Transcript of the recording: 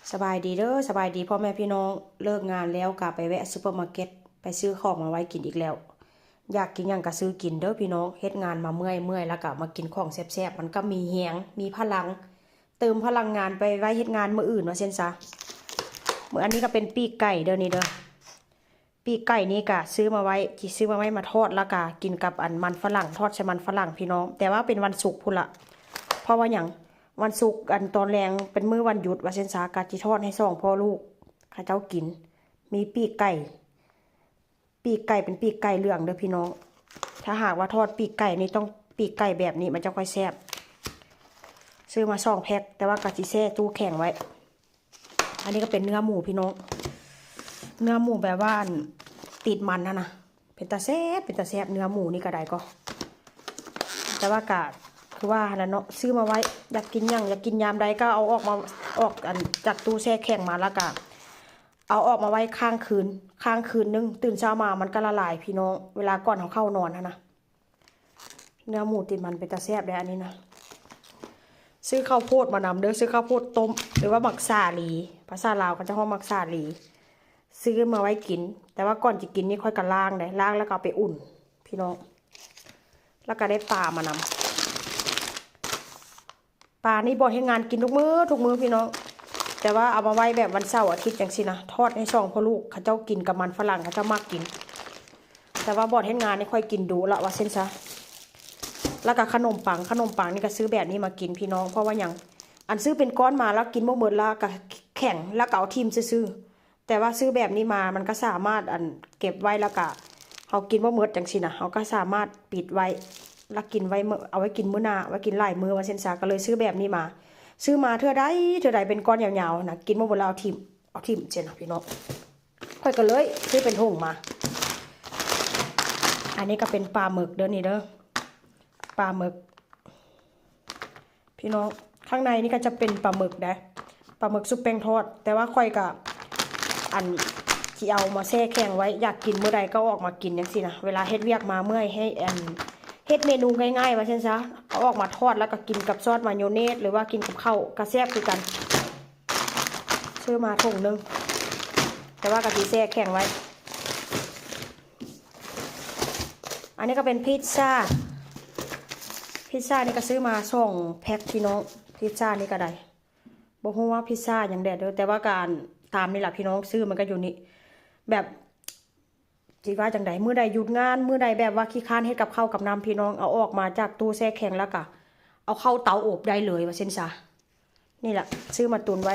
ສະບາຍດີເດີ ສະບາຍດີພໍ່ແມ່ພີ່ນ້ອງ. ເລີກງານແລ້ວກະໄປແວະຊຸບເປີມາເກັດ ໄປຊື້ຂອງມາໄວ້ກິນອີກແລ້ວ. ຢາກກິນຫຍັງກະຊື້ກິນເດີພີ່ນ້ອງ. ເຮັດງານມາເມື່ອຍໆ ແລ້ວກະມາກິນຂອງແຊບໆ ມັນກະມີແຮງ ມີພະລັງ ເຕີມພະລັງງານໄປໄວ້ເຮັດງານມື້ອື່ນວ່າຊັ້ນຊະ. ມື້ອັນນີ້ກະເປັນປີກໄກ່ເດີນີ້ເດີ. ປີກໄກ່ນີ້ກະຊື້ມາໄວ້ ຊິຊື້ມາໄວ້ມາທອດ ແລ້ວກະກິນກັບອັນມັນຝຣັ່ງ ທອດໃສ່ມັນຝຣັ່ງພີ່ນ້ອງ. ແຕ່ວ່າເປັນວັນສຸກພຸ້ນລະ. ເພາະວ່າຫຍັງ? ວັນສຸກ ອັນຕອນແລງເປັນມື້ວັນຢຸດວ່າຊັ້ນຊະ ກະຊິທອດໃຫ້ສອງພໍ່ລູກເຂົາເຈົ້າກິນ. ມີປີກໄກ່ ປີກໄກ່ເປັນປີກໄກ່ເຫຼືອງເດີພີ່ນ້ອງ. ຖ້າຫາກວ່າທອດປີກໄກ່ນີ້ ຕ້ອງປີກໄກ່ແບບນີ້ມັນຈະຄ່ອຍແຊບ. ຊື້ມາສອງແພັກ ແຕ່ວ່າກະຊິແຊ່ຕູ້ແຂງໄວ້. ອັນນີ້ກະເປັນເນື້ອໝູພີ່ນ້ອງ ເນື້ອໝູແບບວ່າອັນຕິດມັນຫັ້ນນະ ເປັນຕາແຊບ ເປັນຕາແຊບ ເນື້ອໝູນີ້ກະໄດ້ກໍ. ແຕ່ວ່າກະຄືວ່າຫັ້ນລະເນາະ ຊື້ມາໄວ້ ຢາກກິນຫຍັງ ຢາກກິນຍາມໃດກະເອົາອອກມາ ອອກອັນຈາກຕູ້ແຊ່ແຂງມາ ແລ້ວກະເອົາອອກມາໄວ້ຄ້າງຄືນ ຄ້າງຄືນໜຶ່ງ ຕື່ນເຊົ້າມາມັນກະລະລາຍພີ່ນ້ອງ ເວລາກ່ອນເຮົາເຂົ້ານອນຫັ້ນນະ. ເນື້ອໝູຕິດມັນເປັນຕາແຊບເດ້ອັນນີ້ນະ. ຊື້ເຂົ້າໂພດມານຳເດີ ຊື້ເຂົ້າໂພດຕົ້ມ ຫຼືວ່າໝາກສາລີ ພາສາລາວເຂົາເຈົ້າຮ້ອງໝາກສາລີ. ຊື້ມາໄວ້ກິນ ແຕ່ວ່າກ່ອນຊິກິນນີ້ຂ້ອຍກະລ້າງເດ້ ລ້າງແລ້ວກະເອົາໄປອຸ່ນພີ່ນ້ອງ. ແລ້ວກະໄດ້ປາມານຳ. ປານີ້ບໍ່ເຮັດງານກິນທຸກມື້ ທຸກມື້ພີ່ນ້ອງ. ແຕ່ວ່າເອົາມາໄວ້ແບບວັນເສົາອາທິດຈັ່ງຊີ້ນະ ທອດໃຫ້ສອງພໍ່ລູກເຂົາເຈົ້າກິນກັບມັນຝຣັ່ງ ເຂົາເຈົ້າມັກກິນ. ແຕ່ວ່າບ່ອນເຮັດງານນີ້ຂ້ອຍກິນດຸລະວ່າຊັ້ນຊະ. ແລ້ວກະຂະໜົມປັງ ຂະໜົມປັງນີ້ກະຊື້ແບບນີ້ມາກິນພີ່ນ້ອງ. ເພາະວ່າຫຍັງ? ອັນຊື້ເປັນກ້ອນມາແລ້ວກິນບໍ່ໝົດ ແລ້ວກະແຂງ ແລ້ວກະເອົາຖິ້ມຊື່ໆ. ແຕ່ວ່າຊື້ແບບນີ້ມາ ມັນກະສາມາດອັນເກັບໄວ້ແລ້ວກະ ເຮົາກິນບໍ່ໝົດຈັ່ງຊີ້ນະ ເຮົາກະສາມາດປິດໄວ້ ແລ້ວກິນໄວ້ ເອົາໄວ້ກິນມື້ໜ້າ ໄວ້ກິນຫຼາຍມື້ວ່າຊັ້ນຊະ. ກະເລີຍຊື້ແບບນີ້ມາ ຊື້ມາເທື່ອໃດເທື່ອໃດເປັນກ້ອນຍາວໆຫັ້ນນະ ກິນບໍ່ໝົດແລ້ວເອົາຖິ້ມ ເອົາຖິ້ມຊີ້ນະພີ່ນ້ອງ. ຂ້ອຍກະເລີຍຊື້ເປັນຖົງມາ. ອັນນີ້ກະເປັນປາໝຶກເດີນີ້ເດີ ປາໝຶກພີ່ນ້ອງ. ຂ້າງໃນນີ້ກະຈະເປັນປາໝຶກເດ້ ປາໝຶກຊຸບແປ້ງທອດ. ແຕ່ວ່າຂ້ອຍກະອັນຊິເອົາມາແຊ່ແຂງໄວ້ ຢາກກິນມື້ໃດກະເອົາອອກມາກິນຈັ່ງຊີ້ນະ. ເວລາເຮັດວຽກມາເມື່ອຍ ໃຫ້ອັນເຮັດເມນູງ່າຍໆວ່າຊັ້ນຊະ ເອົາອອກມາທອດ ແລ້ວກະກິນກັບຊອດມາໂຍເນດ ຫຼືວ່າກິນກັບເຂົ້າກະແຊບຄືກັນ. ຊື້ມາຖົງໜຶ່ງ ແຕ່ວ່າກະຊິແຊ່ແຂງໄວ້. ອັນນີ້ກະເປັນພິດຊາ ພິດຊານີ້ກະຊື້ມາສອງແພັກພີ່ນ້ອງ. ພິດຊານີ້ກະໄດ້ ບໍ່ຮູ້ວ່າພິດຊາຫຍັງແດ່ເດີ ແຕ່ວ່າກະຕາມນີ້ລະພີ່ນ້ອງ ຊື້ມັນກະຢູ່ນີ້. ແບບຊິວ່າຈັ່ງໃດ ມື້ໃດຢຸດງານ ມື້ໃດແບບວ່າຂີ້ຄ້ານເຮັດກັບເຂົ້າກັບນ້ຳພີ່ນ້ອງ ເອົາອອກມາຈາກຕູ້ແຊ່ແຂງ ແລ້ວກະເອົາເຂົ້າເຕົາອົບໄດ້ເລີຍວ່າຊັ້ນຊະ. ນີ້ລະ ຊື້ມາຕຸນໄວ້